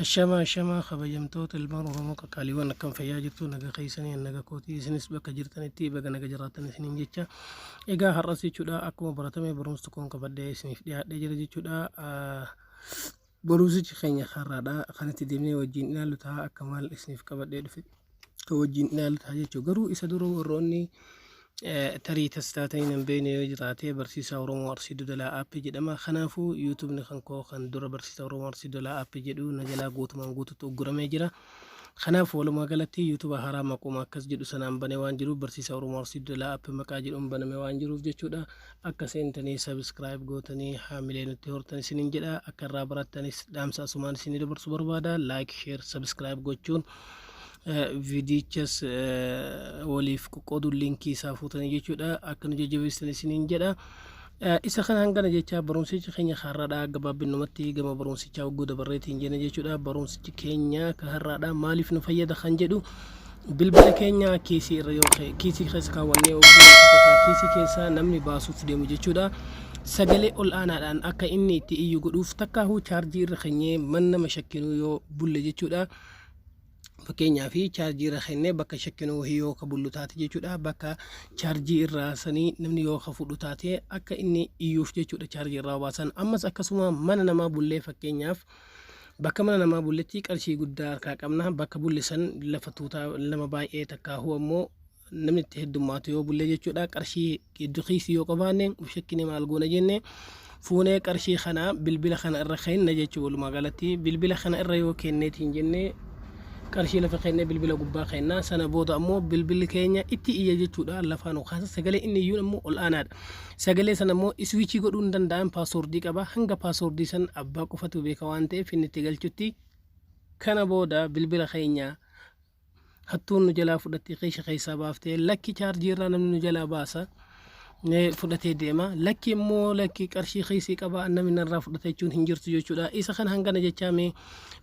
Ashamaa ashamaa, kabajamtoota ilmaan Oromoo qaqqaaliiwwan, akkam fayyaa jirtu? Naga keessanii? Naga kootii. Isinis bakka jirtanitti baga naga jiraattan isiniin jecha. Egaa har'as jechuudha, akkuma baratame barumsa tokkoon qabadhee isiniif dhiyaadhee jira jechuudha. Barumsichi keenya har'aadha kan itti deemnee wajjin ilaallu ta'a. Akka maal isiniif qabadhee dhufe kan wajjin ilaallu ta'a jechuudha. Garuu isa dura, warroonni tarii tas taatanii nan beekne yoo jiraate, Barsiisaa Oromoo Arsii Dodolaa App jedhama. Kanaafuu YouTubeni kan koo kan dura Barsiisaa Oromoo Arsii Dodolaa App jedhu na jalaa guutumaan guututti ugguramee jira. Kanaaf walumaa galatti YouTuba haaraa maquma akkas jedhu sanaan banee waan jiruuf, Barsiisaa Oromoo Arsii Dodolaa App maqaa jedhuun baname waan jiruuf jechuudha. Akka seentanii subscribe gootanii haamilee nutti hortan isiniin jedha. Akka irraa barattanis dhaamsa asumaan isinii dabarsu barbaada. Like, share, subscribe gochuun, viidiyichas waliif qoqqooduun, linkii isaa fuutanii jechuudha, akka nu jajjabeessitan isiniin jedha. Isa kana hangana jecha, barumsichi keenya har'aadha gabaabinumatti gama barumsichaa hogguu dabarreetiin jenna jechuudha. Barumsichi keenya ka har'aadha maaliif nu fayyada kan jedhu, bilbila keenya kiisii irra yoo kiisii keessa kaawwannee, hogguu kiisii keessa namni baasuuf deemu jechuudha, sagalee ol aanaadhaan akka inni itti iyyu godhuuf, takkaahuu chaarjii irra keenyee man nama shakkinuu yoo bulle jechuudha. Fakkeenyaaf, chaarjii irra kennee bakka shakkinuu wahii yoo ka bullu taate jechuudha, bakka chaarjii irraa sanii namni yoo ka fudhu taate, akka inni iyyuuf jechuudha chaarjii irraa baasan. Ammas akkasuma mana namaa bullee, fakkeenyaaf bakka mana namaa bulletti qarshii guddaa harkaa qabna, bakka bulle san lafa tuutaa nama baay'ee takkaahuu ammoo namni itti heddummaatu yoo bulle jechuudha, qarshii hedduu kiisii yoo qabaanne, shakkine maal goona jenne, fuunee qarshii kana bilbila kana irra kenna jechuu. Walumaa galatti bilbila kana irra yoo kenneetiin jenne, qarshii lafa kennee bilbila gubbaa kenna, sana booda ammoo bilbilli keenya itti iyya jechuudha. Lafaa nu kaasa. Sagalee inni iyyuun ammoo ol aanaadha. Sagalee sana ammoo switch godhuu hin danda'an, password qaba. Hanga password san abbaa qofatu beeka waan ta'eef, inni itti galchutti, kana booda bilbila keenya hattuun nu jalaa fudhattee keesha keessaa baaftee, lakki chaarjii irraa namni nu jalaa baasa fudhatee deema, lakki immoo lakki qarshii kiisii qaba namni narraa fudhata jechuun hin jirtu jechuudha. Isa kana hangana jechaa, mee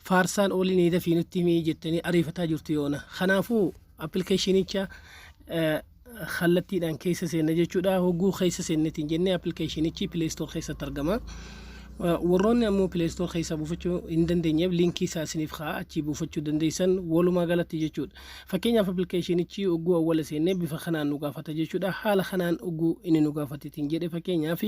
faarsaan oolii dafii nutti himii jettanii ariifataa jirtu yoona. Kanaafuu appilikeeshinicha kallattiidhaan keessa seenna jechuudha. Hogguu keessa seennetiin jennee, appilikeeshinichi Play Store keessatti argama. Warroonni ammoo Play Store keessaa buufachuu hin dandeenyeef, linkii isaa isiniif ka'a, achii buufachuu dandeessan walumaa galatti jechuudha. Fakkeenyaaf, appilikeeshinichi hogguu awwala seennee bifa kanaan nu gaafata jechuudha. Haala kanaan hogguu inni nu gaafateetiin jedhe, fakkeenyaaf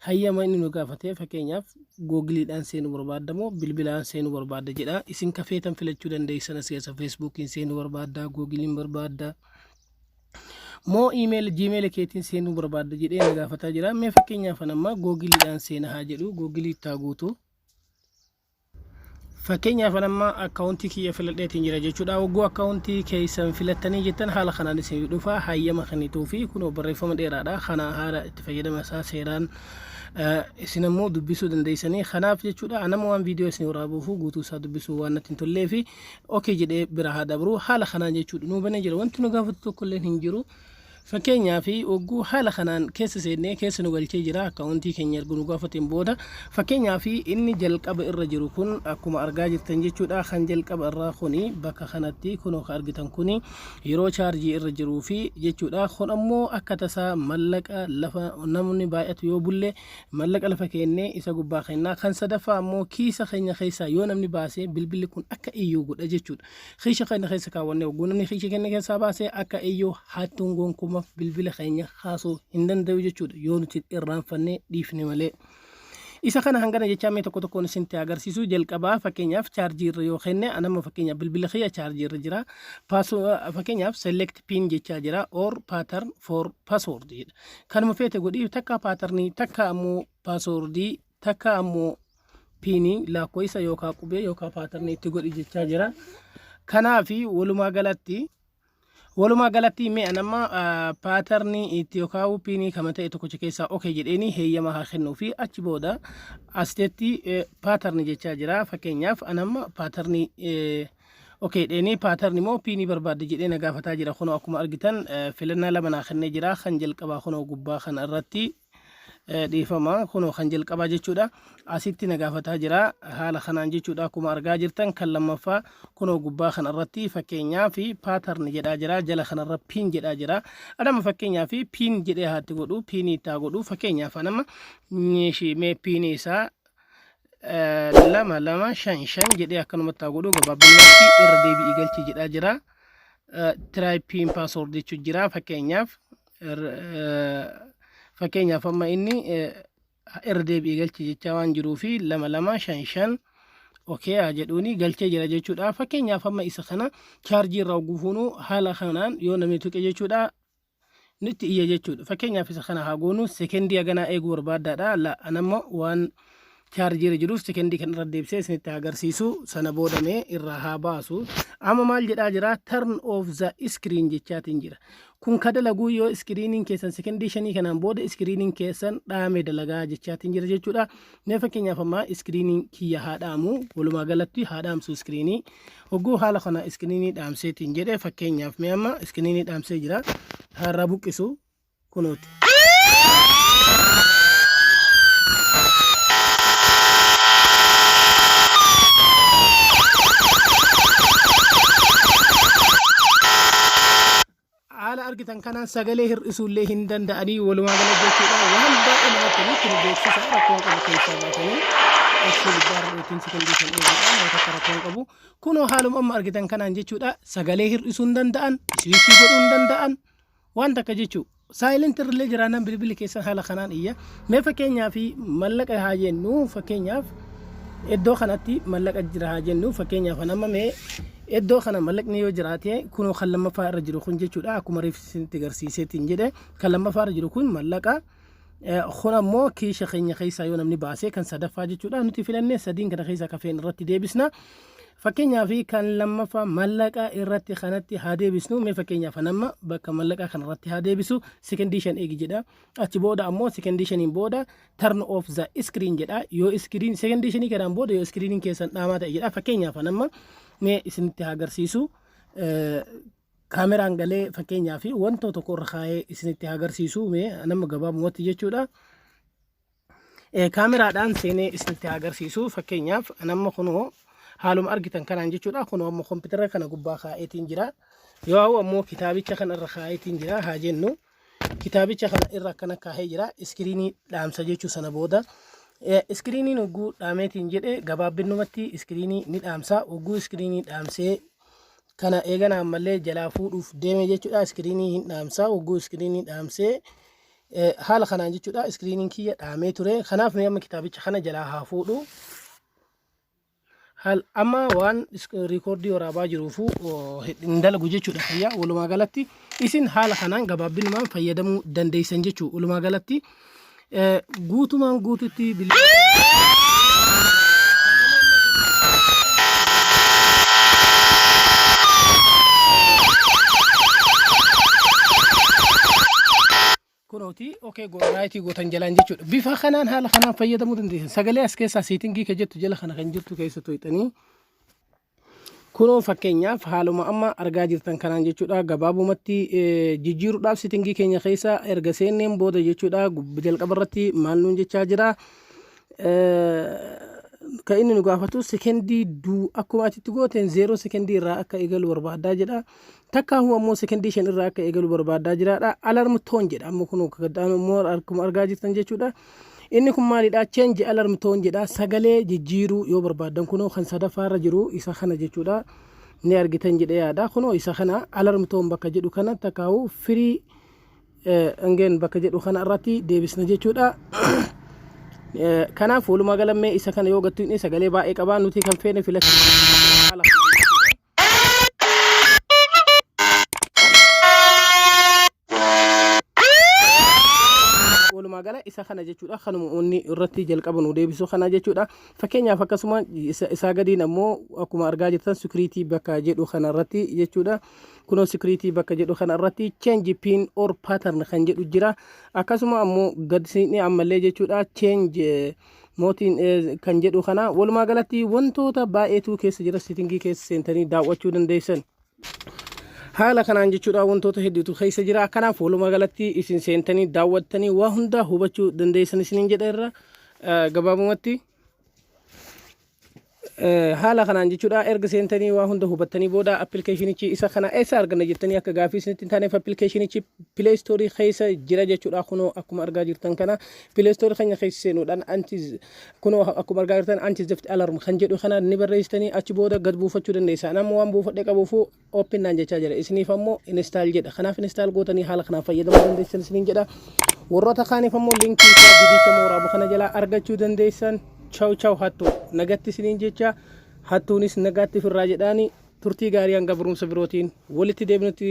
hayyama inni nu gaafate, fakkeenyaaf Googleiidhaan seenuu barbaadda moo bilbilaan seenuu barbaadda jedha. Isin kafeetan filachuu dandeessan as keessa. Facebookiin seenuu barbaadda, Googleiin barbaadda moo email Gmail keetiin seenuu barbaadda jedhee na gaafataa jira. Mee fakkeenyaaf amma Googleiidhaan seena haa jedhu, Google itti haa guutu. Fakkeenyaaf amma akkaawuntii kiyya filadheetiin jira jechuudha. Hogguu akkaawuntii keessan filattanii jettan, haala kanaan isin dhufa. Hayyama kennituu fi kunoo barreeffama dheeraadha. Kana haala itti fayyadama isaa seeraan isin ammoo dubbisuu dandeessanii. Kanaaf jechuudha, anama waan viidiyoo isin waraabuufu guutuu isaa dubbisuu waan natti hin tollee fi okay jedhee bira haa dabru. Haala kanaan jechuudha nuu banee jira. Wanti nu gaafatu tokko illee hin jiru. Fakkeenyaaf, hogguu haala kanaan keessa seennee keessa nu galchee jira, akkaawuntii keenya erga nu gaafateen booda, fakkeenyaaf inni jalqaba irra jiru kun, akkuma argaa jirtan jechuudha, kan jalqaba irraa kuni bakka kanatti kunoo kan argitan kuni yeroo chaarjii irra jiruu fi jechuudha. Kun ammoo akka tasaa mallaqa lafa namni baay'atu yoo bulle, mallaqa lafa keennee isa gubbaa kennaa. Kan sadaffaa ammoo kiisa keenya keessaa yoo namni baasee, bilbilli kun akka iyyuu godha jechuudha. Kiisha keenya keessa kaawwannee, hogguu namni kiisha keenya keessaa baasee akka iyyuu, hattuun gonkumaa bilbila keenya kaasuu hin danda'u jechuudha, yoo nuti irraanfannee dhiifne malee. Isa kana hangana jechaa, mee tokko tokkoon isinitti agarsiisu. Jalqabaa, fakkeenyaaf chaarjii irra yoo kenne, anamma fakkeenyaaf bilbila kiyya chaarjii irra jira. Fakkeenyaaf select pin jechaa jira or pattern for password jedha. Kanuma feete godhii, takka patternii, takka ammoo passwordii, takka ammoo PINii, lakkoofsa yookaan qubee yookaan patternii itti godhi jechaa jira. Kanaafi walumaa galatti mee anamma patternii itti yookaan PINii kama ta'e tokkicha keessaa okay jedheeni heeyyama haa kennuu fi achi booda asitetti patternii jechaa jira. Fakkeenyaaf anamma patternii okay dheeni, patternii moo PINii barbaadde jedhee na gaafataa jira. Kunoo akkuma argitan filannaa lama naa kennee jira. Kan jalqabaa kunoo gubbaa kana irratti, dhiifama, kunoo kan jalqabaa jechuudha, asitti na gaafataa jira haala kanaan jechuudha, akkuma argaa jirtan. Kan lammaffaa kunoo gubbaa kana irratti fakkeenyaa fi pattern jedhaa jira, jala kanarra PIN jedhaa jira. Adama fakkeenyaa fi PIN jedhee haatti godhu, PINii itti haa godhu. Fakkeenyaaf anama mee PINii isaa 2 2 5 5 jedhee akkanumatti haa godhu. Gabaabinumatti irra deebi'ii galchi jedhaa jira. Try pin password jechuun jira. Fakkeenyaaf amma inni irra deebi'ii galchi jechaa waan jiruu fi 2 2 5 5 okay haa jedhuuni, galchee jira jechuudha. Fakkeenyaaf amma isa kana chaarjii irraa gufuunu haala kanaan yoo namni tuqe jechuudha, nutti iyya jechuudha. Fakkeenyaaf isa kana haa goonu. Sekendii haganaa eeguu barbaaddaadha. La, anammoo waan chaarjiirra jiruuf sekendii kan irra deebisee isinitti agarsiisu. Sana boodamee irraa haa baasu. Amma maal jedhaa jira? Turn off the screen jechaatiin jira. Kun ka dalaguu yoo iskiriiniin keessan sekendii 5 kanaan booda iskiriiniin keessan dhaame dalagaa jechaatiin jira jechuudha. Mee fakkeenyaaf amma iskiriiniin kiyya haa dhaamu, walumaa galatti haa dhaamsu iskiriinii. Hogguu haala kana iskiriinii dhaamseetiin jedhe, fakkeenyaaf mee amma iskiriinii dhaamsee jira. Har'a buqqisu kunooti. Haala argitan kanaan sagalee hir'isuullee hin danda'anii walumaa gala jechuudha. Waan baay'ee namatti tolu kun beeksisa rakkoon qabu keessaa baatanii achi gubbaarra yookiin sekondii kan eeguudhaan waan takka rakkoon qabu. Kunoo haaluma amma argitan kanaan jechuudha, sagalee hir'isuu hin danda'an, iswiichii godhuu hin danda'an waan takka jechuudha. Saayilenti irrallee jiraannaan bilbilli keessan haala kanaan iyya. Mee fakkeenyaaf mallaqa haa jennu, fakkeenyaaf iddoo kanatti mallaqa jira haa jennu. Fakkeenyaaf amma mee iddoo kana mallaqni yoo jiraate, kunoo kan lammaffaa irra jiru kun jechuudha, akkuma reef isinitti agarsiiseetiin jedhe, kan lammaffaa irra jiru kun mallaqa. Kun ammoo kiisha keenya keessaa yoo namni baase kan sadaffaa jechuudha. Nuti filannee sadiin kana keessaa kafeen irratti deebisna. Fakkeenyaaf kan lammaffaa mallaqa irratti kanatti haa deebisnu. Mee fakkeenyaaf amma bakka mallaqa kana irratti haa deebisu. Sekendii 5 eegi jedha. Achi booda ammoo sekendii 5n booda turn off the screen jedha. Yoo screen sekendii 5 kanaan booda yoo screeniin keessan dhaamaa ta'e jedha. Fakkeenyaaf amma mee isinitti haa agarsiisu. Kaameraan galee fakkeenyaaf wanta tokko irra kaa'ee isinitti haa agarsiisu mee nama gabaabumatti jechuudha. Kaameraadhaan seenee isinitti haa agarsiisu. Fakkeenyaaf nama kunoo haaluma argitan kanaan jechuudha. Kunoo ammoo kompiitara kana gubbaa kaa'eetiin jira. Yoo ammoo kitaabicha kana irra kaa'eetiin jira haa jennu. Kitaabicha kana irra akkana kaa'ee jira. Iskiriinii dhaamsa jechuu sana booda. Iskiriiniin hogguu dhaameetiin jedhe, gabaabbinumatti iskiriinii ni dhaamsa. Hogguu iskiriinii dhaamsee kana eegana ammallee jalaa fuudhuuf deeme jechuudha. Iskiriinii hin dhaamsa. Hogguu iskiriinii dhaamsee haala kanaan jechuudha. Iskiriiniin kiyya dhaamee ture. Kanaaf mee amma kitaabicha kana jalaa haa fuudhu. Haal amma waan riikoordii waraabaa jiruufu hin dalagu jechuudha kiyya. Walumaa galatti isin haala kanaan gabaabbinumaan fayyadamuu dandeessan jechuu. Walumaa galatti guutumaan guututti bilbila kunooti okay raayitii gootan jalaan jechuudha. Bifa kanaan haala kanaan fayyadamuu dandeessan. Sagalee as keessaa siitingii kan jettu jala kana kan jirtu keessa tuqxanii kunoo fakkeenyaaf haaluma amma argaa jirtan kanaan jechuudha. Gabaabumatti jijjiiruudhaaf siitingii keenya keessa erga seenneen booda jechuudha, jalqaba irratti maal nuun jechaa jira? Kan inni nu gaafatu sekendii duu akkuma atitti gooteen 0 sekendii irraa akka eegalu barbaaddaa jedha. Takkaahuu ammoo sekendii 5 irraa akka eegalu barbaaddaa jiraadha. Alarm tone jedha. Amma kun ammoo akkuma argaa jirtan jechuudha. Inni kun maalidha? Change alarm tone jedha. Sagalee jijjiiruu yoo barbaaddan kunoo kan sadaffaa irra jiru isa kana jechuudha. Ni argitan jedhee yaada. Kunoo isa kana alarm tone bakka jedhu kana takkaahuu firii ngeen bakka jedhu kana irratti deebisna jechuudha. Kanaaf walumaa galammee isa kana yoo gattu inni sagalee baay'ee qaba, nuti kan feene filachuu haala kanaan jechuudha. Walumaa gala isa kana jechuudha, kanuma inni irratti jalqaba nu deebisu kana jechuudha. Fakkeenyaaf akkasuma isaa gadiin ammoo akkuma argaa jirtan security bakka jedhu kana irratti jechuudha. Kunoo security bakka jedhu kana irratti change pin or pattern kan jedhu jira. Akkasuma ammoo gad siinee ammallee jechuudha, change mootiin kan jedhu kana. Walumaa galatti wantoota baay'eetu keessa jira, settingii keessa seentanii daawwachuu dandeessan. Haala kanaan jechuudha, wantoota hedduutu keessa jira. Kanaaf walumaa galatti isin seentanii daawwattanii waa hunda hubachuu dandeessan isiniin jedha irra gabaabumatti. Haala kanaan jechuudha. Erga seentanii waa hunda hubattanii booda, appilikeeshinichi isa kana eessa arganna jettanii akka gaafii isinitti hin taaneef, appilikeeshinichi Play Store keessa jira jechuudha. Kunoo akkuma argaa jirtan kana Play Store keenya keessa seenuudhaan anti, kunoo akkuma argaa jirtan, anti theft alarm kan jedhu kana ni barreessitanii achi booda gad buufachuu dandeessa. Nama waan buufadhe qabuufu open naan jechaa jira. Isiniif ammoo install jedha. Kanaaf install gootanii haala kanaan fayyadamuu dandeessan isiniin jedha. Warroota kaaniif ammoo linkii isaa viidicha mooraa kana jalaa argachuu dandeessan. Chaw chaw, hattuu nagatti isiniin jecha, hattuunis nagaatti firraa jedhaani. Turtii gaarii, hanga barumsa birootiin walitti deebinutti.